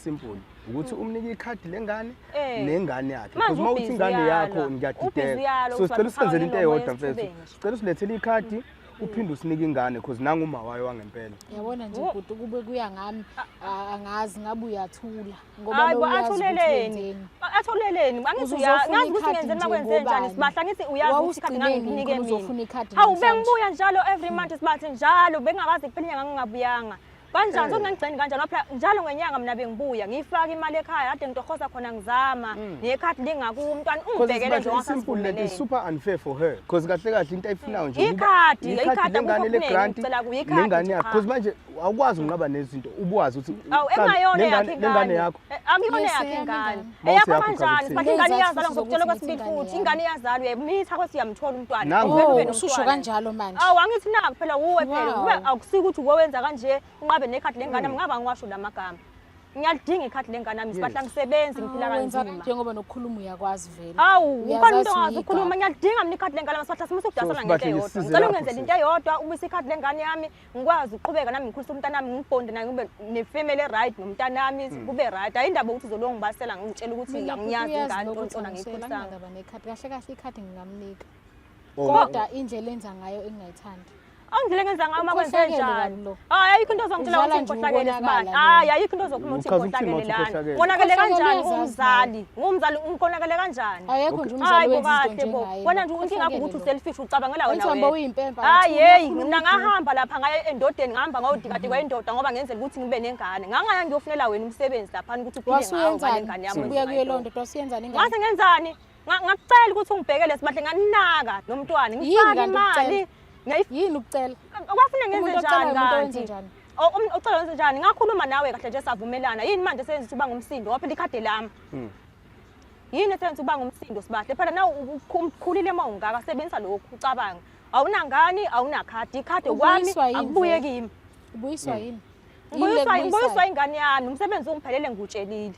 Simple ukuthi umnike ikhadi lengane Eh. nengane yakhe, Manje because uma uthi ubhizi ingane uyalwa. yakho, Ubhizi ngiyadideka. uyalwa, So sicela kuthiwa usenzele into imilomo eyodwa, mfethu. yesithubeni. Sicela usilethele ikhadi, uphinde usinike ingane, because nanguma wayo wangempela. Yabona nje, Wo- bhuti, kube kuya ngami, angazi ngabe uyathula ngoba Hayi lo bo, uyazi ukuthi athuleleni? wenzeni. Athuleleni? Angithi Uze uyazi uzofuna ukuthi ikhadi ngenzeni nje makwenze njani. ngobani? Sibahle, angithi uyazi ukuthi ikhadi Wawusigcineni ngangikunike khona mina? uzofuna ikhadi Hawu, namhlanje? bengibuya njalo every month, sibathi njalo bengakaze kuphela inyanga ngingabuyanga. Kanjani? Sokungangigcini kanjani? Phela njalo ngenyanga mina bengibuya ngiyifaka imali ekhaya, kade ngitohoza khona, ngizama nekhadi lingakuwo umntwana ungibhekele nje. Simple, lento is super unfair for her, because kahle kahle into ayifunayo nje Ikhadi, ikhadi ikhadi, lengane akukho le okuningi grant ngicela kuyo, ikhadi nengane nje yakho, qha. because manje awukwazi ukunqaba nezinto ubuwazi ukuthi Awu, qala, engayona lengane yakhe lengane ingane. yakho. Akuyona Yes, yakhe eyami ingane. ingane. Mawuthi Eyakho yakho, kanjani? uchaza Sibathi ingane ukuthini? iyazalwa, ngizokutshela Ngezathu kwesibili zokuthi futhi ingane ingane iyazalwa, uyayimitha kwesi, uyamthola umntwana. Nangu. Uvele ube Oh, ususho nomntwana. kanjalo manje? Awu, angithi naku phela, wuwe phela. Wow. Kube akusiko ukuthi uwe wenza kanje, unqabe nekhadi lengane yami, ngaba ngiwasho la magama. Ngiyalidinga ikhadi lengane yami, sibahle, angisebenzi, ngiphila Ah, wenza kanzima. njengoba nokukhuluma uyakwazi vele. Awu, Uyazazi ukhona umuntu ongazi uyigaba. ukukhuluma. Ngiyalidinga mina ikhadi lengane yami, sibahle, simusa ukudasana ngento Sibahle, eyodwa. sisize Ngicela lapho, ungenzele sis. into eyodwa, ubuyise ikhadi lengane yami, ngikwazi ukuqhubeka nami ngikhulise umntanami, ngibonde naye, ngibe ne-family right nomntanami, kube right. Ayi indaba ukuthi uzolonga ngibasela, ngitshela ukuthi Mina bhuti, angiyazi uyazi ingane, lokuthi ntontona angiswele, ngiyikhulisanga. anginandaba nekhadi. Kahle kahle ikhadi ngingamnika. Oh, Kodwa indlela enza ngayo engingayithandi. Angidlela ngenza ngayo uma kwenze Ukhohlakele njani? kabi lo. Hayi, ayikho into ozongitshela Udlala ukuthi nje ngikhohlakele, ukonakala sibani. lo. Hayi, ayikho into ozokhuluma ukuthi Uchaza ukuthini ngikhohlakele mawuthi lana. ukhohlakele? Konakele Ukhohlakele kanjani? uyazazi. Ngumzali, ngumzali, ngikonakele kanjani? Ayekho nje umzali Hayi bo, wenza izinto kahle bo. njengaye. Wena nje inkinga yakho ukuthi Ukhohlakele lo. uselfish, ucabangela wena Wenza hamba wedwa. uyimpempe, Hayi, akathuli, hey, uyakhuluma mina udumo. ngahamba lapha ngaya endodeni, ngahamba ngayodikadikwa indoda ngoba ngenzela ukuthi ngibe nengane. Ngangaya ngiyofunela wena umsebenzi laphana ukuthi uphile ngawo ngale Wasuyenzani? ngane yami. Sibuya kuyo loo nto, wasuyenzani ingane? Ngase ngenzani? Ngakucela ukuthi ungibhekele, sibahle, nganinaka nomntwana. Yini Ngifaka kanti imali. ukucela? Yini ukucela? Kwafuna ngenze Umuntu njani ocelayo umuntu owenze kanti? njani? Oh, ucela wenze njani? Ngakhuluma nawe kahle nje, savumelana. Yini manje senza ukuthi uba ngumsindo? Ngoba phela ikhadi lami. Yini esenza uba ngumsindo, sibahle? Phela nawe ukhulile uma ungaka, sebenzisa lokhu ucabanga. Awunangani, awunakhadi. Ikhadi kwami Ubuyiswa yini akubuye vele? kimi. Ubuyiswa yini? Yini le Ngibuyiswa ngibuyiswa ekubuyisayo? ingane yami, umsebenzi ungiphelele, ngikutshelile.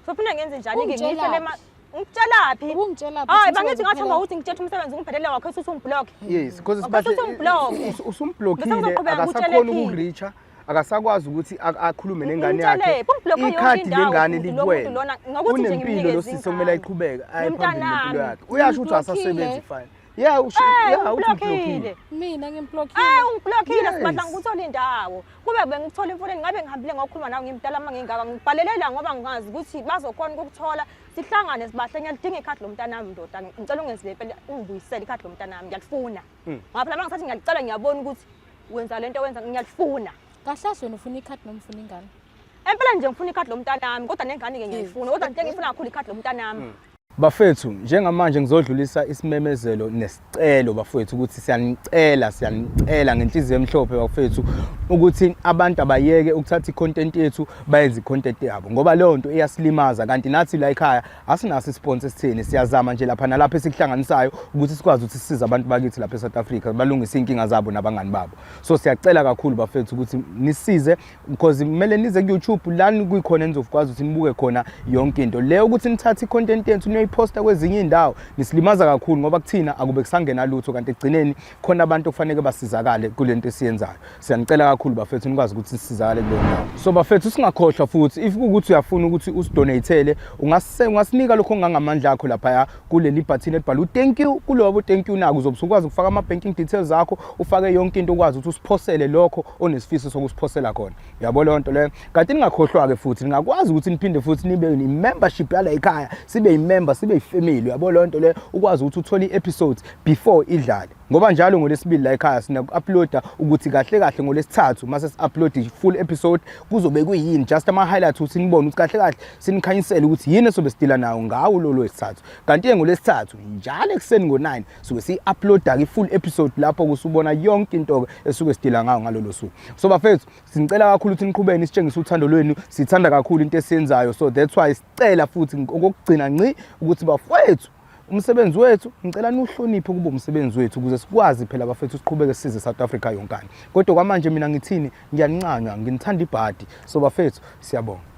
So funa ngenze njani ke? Ungitshelaphi? Ngiyifele ma ngikutshelaphi? Ubungitshelaphi Hayi, ukuthi bangithi umsebenzi ngathamba uphelele? ukuthi ngitshela umsebenzi ungiphelele, wakho uthi ungiblock. Yes, because Wakho sibahle, usumblock. usumblockile. Bese ngizoqhubeka Akasakhoni ngikutshele. ukureacha, akasakwazi ukuthi akhulume nengane Ngimtshele, yakhe. ungibhlokhe yonke Ikhadi indawo, lengane futhi lo muntu likuwena. lona, ngokuthi nje Unempilo ngimnikeze lo sisi okumele ingane. ayiqhubeke aye phambili nempilo Nomntanami. yakhe. Uyasho ukuthi Umblockile. asasebenzi, fine. Yeah, usho, Eh, yeah, uthi ungiblockile. umblockile. Mina ngimblockile? Eh, ungiblockile, sibadla, ngikuthola indawo. Kube bengikuthola emfoneni, ngabe ngihambile ngokukhuluma nawe, ngimdala uma ngingaka. Ngibhalelela ngoba ngingazi ukuthi bazokhona ukukuthola. Sihlangane, sibahle, ngiyalidinga ikhadi lomntanami, ndoda. Ngicela ungenzele impela, ungibuyisele ikhadi lomntanami, ngiyalifuna. Ngoba phela uma ngisathi ngiyalicela, ngiyabona ukuthi wenza lento wenza, ngiyalifuna. Kahle kahle wena ufuna ikhadi noma ufuna ingane? Empeleni nje ngifuna ikhadi lomntanami, kodwa nengane-ke ngiyayifuna. Kodwa into engiyifuna kakhulu ikhadi lomntanami. Bafethu, njengamanje ngizodlulisa isimemezelo nesicelo, bafethu, ukuthi siyanicela, siyanicela ngenhliziyo emhlophe, bafethu, ukuthi abantu abayeke ukuthatha i-content yethu bayenze i-content yabo, ngoba leyo nto iyasilimaza. Kanti nathi la ekhaya asinaso isponsor esitheni, siyazama nje lapha nalapha esikuhlanganisayo ukuthi sikwazi ukuthi sisize abantu bakithi lapha eSouth Africa balungise iy'nkinga zabo nabangani babo. So siyacela kakhulu, bafethu, ukuthi nisize, because kumele nize ku-YouTube lani kuyikhona enizokwazi ukuthi nibuke khona yonke into leyo. Ukuthi nithathe i-content yethu niyoyiphosta kwezinye iy'ndawo, nisilimaza kakhulu, ngoba kuthina akube kusangena lutho, kanti ekugcineni khona abantu okufanele basizakale kule nto esiyenzayo. Siyanicela kakhulu, bafethu, nikwazi ukuthi sisizakale kuleyo ndawo. So bafethu, singakhohlwa futhi, if kuwukuthi uyafuna ukuthi usidonatele, ungasinika lokho okungangamandla akho laphaya kuleli bhathini elibhalwe u-thank you. Kulobo thank you nako uzobe usukwazi ukufaka ama-banking details akho, ufake yonke into, ukwazi ukuthi usiphosele lokho onesifiso sokusiphosela khona, uyabo leyo nto leyo. Kanti ningakhohlwa-ke futhi, ningakwazi ukuthi niphinde futhi nibe i-membership yala ekhaya, sibe i-member, sibe i-family, uyabo leyo nto leyo, ukwazi ukuthi uthole i-episodes before idlale, ngoba njalo ngolesibili la ekhaya sinaku-uploada ukuthi kahle kahle ngolesithathu mase si-upload i-full episode kuzobe kuyini, just ama-highlights, ukuthi nibone ukuthi kahle kahle sinikhanyisele ukuthi yini esobe sidila nayo ngawo lolo wesithathu. Kanti-ke ngolesithathu njalo ekuseni ngo-9 suke siyi-uploada-ke i-full episode, lapho kusubona yonke into-ke esuke sidila ngayo ngalolo suku. So bafethu, sinicela kakhulu ukuthi niqhubeke nisitshengise uthando lwenu. Sithanda kakhulu into esiyenzayo, so that's why sicela futhi okokugcina nci ukuthi, bafowethu, umsebenzi wethu ngicela niwuhloniphe, kube umsebenzi wethu, ukuze sikwazi phela, bafethu, siqhubeke sisize South Africa yonkana. Kodwa kwamanje mina ngithini? Ngiyanincanywa, nginithanda ibhadi. So bafethu, siyabonga.